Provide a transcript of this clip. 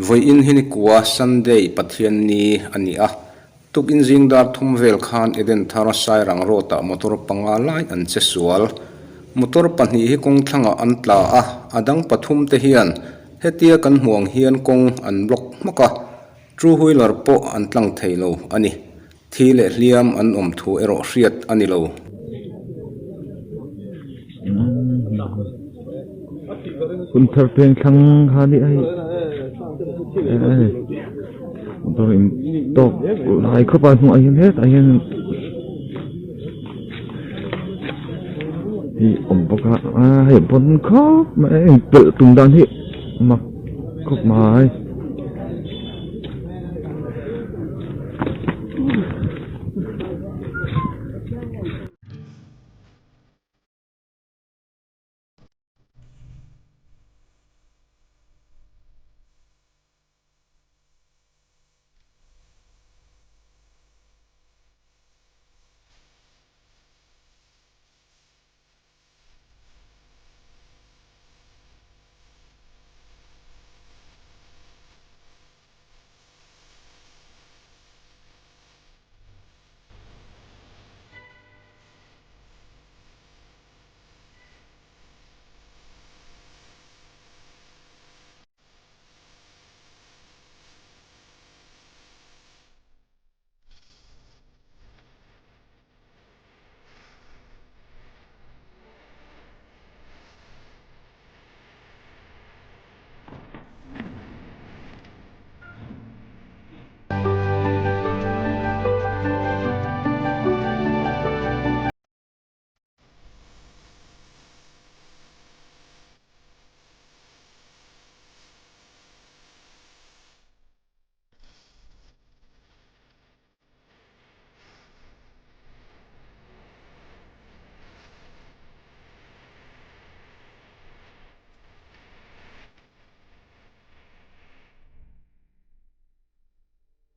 Vawiin hi nikua Sunday, Pathianni, a ni a. Tukin zing dar thum vel khan Edenthar Sairang Road ah motor panga lai an che sual. Motor pahnih hi kawng thlangah an tla a, a dang pathum te hian hetia kan hmuh ang hian kawng an block hmak a, two wheeler pawh an tlang thei lo a ni. Thi leh hliam an awm thu erawh hriat a ni lo. Hun thar peng thlang kha ni a hei motor in tawk lai khawp a hnungah hian hetah hian hi awm bawk a a hei bawn khawp mai a inpelh tum dan hi mak khawp mai.